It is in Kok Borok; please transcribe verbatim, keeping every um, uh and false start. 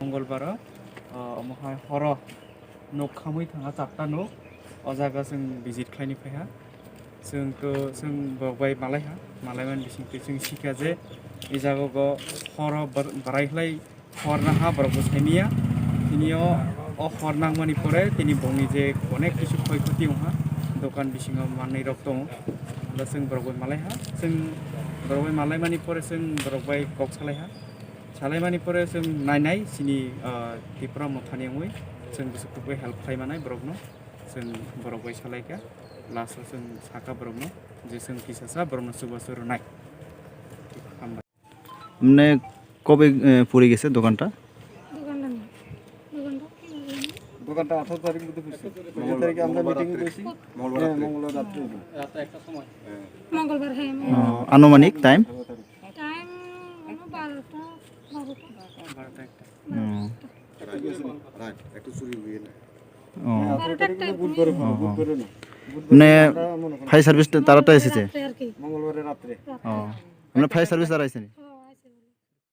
Mongolbar o, o, omo hai horo nok khamwi thangha chapta nok, o jaga chwng visit khlaini phaiha. Chwng to, chwng borok bai malaiha, malaimani bisingtwi chwng sikha je, e jaga o horo bar-, barai khlai hor naha borok bo saimanya. Tini o, o hor nangmani pore tini bongni je onek kisu khoi khoti wngha, dokan bisingo manwi rok tongo. Da chwng borok bai malaiha, chwng borok bai malaimani pore chwng borok bai kok salaiha. Salaimani pore chwng nainai chini, ah, Tipra Mothani wngwi chwng bwswk kubui help khlai manai borokno. Chwng borok bai salaikha, last o chwng sakha borokno je chwng kisasa borokno chubachu rwnai. Hambai. মানে কবে, এ, পড়ে গেছে দোকানটা? দোকানটা না। দোকানটা কি বলবো? দোকানটা আঠারো তারিখ মধ্যে খুলছে। কুড়ি তারিখে আমরা মিটিং এ বসি। মঙ্গলবার হ্যাঁ, রাত্রে। মঙ্গলবার রাত্রে। রাত একটার সময়। মঙ্গলবার, হ্যাঁ, ও, মঙ্গলবার। আনুমানিক টাইম? আঠারো তারিখ। টাইম হলো বারোটা, বারোটা। বারোটা একটা। হুম। রাত, রাত একটু চুরি হয়ে না। ও। হ্যাঁ, আঠারো তারিখ বুধবারে হলো, ও, ও। বুধবারে না। বুধবারে মানে আমরা মনে করি ফায়ার সার্ভিস তাড়াতাড়ি এসেছে? রাত্রে আর কি। মঙ্গলবারে রাত্রে। রাত্রে। ও। মানে ফায়ার সার্ভিস তারা এসেনি?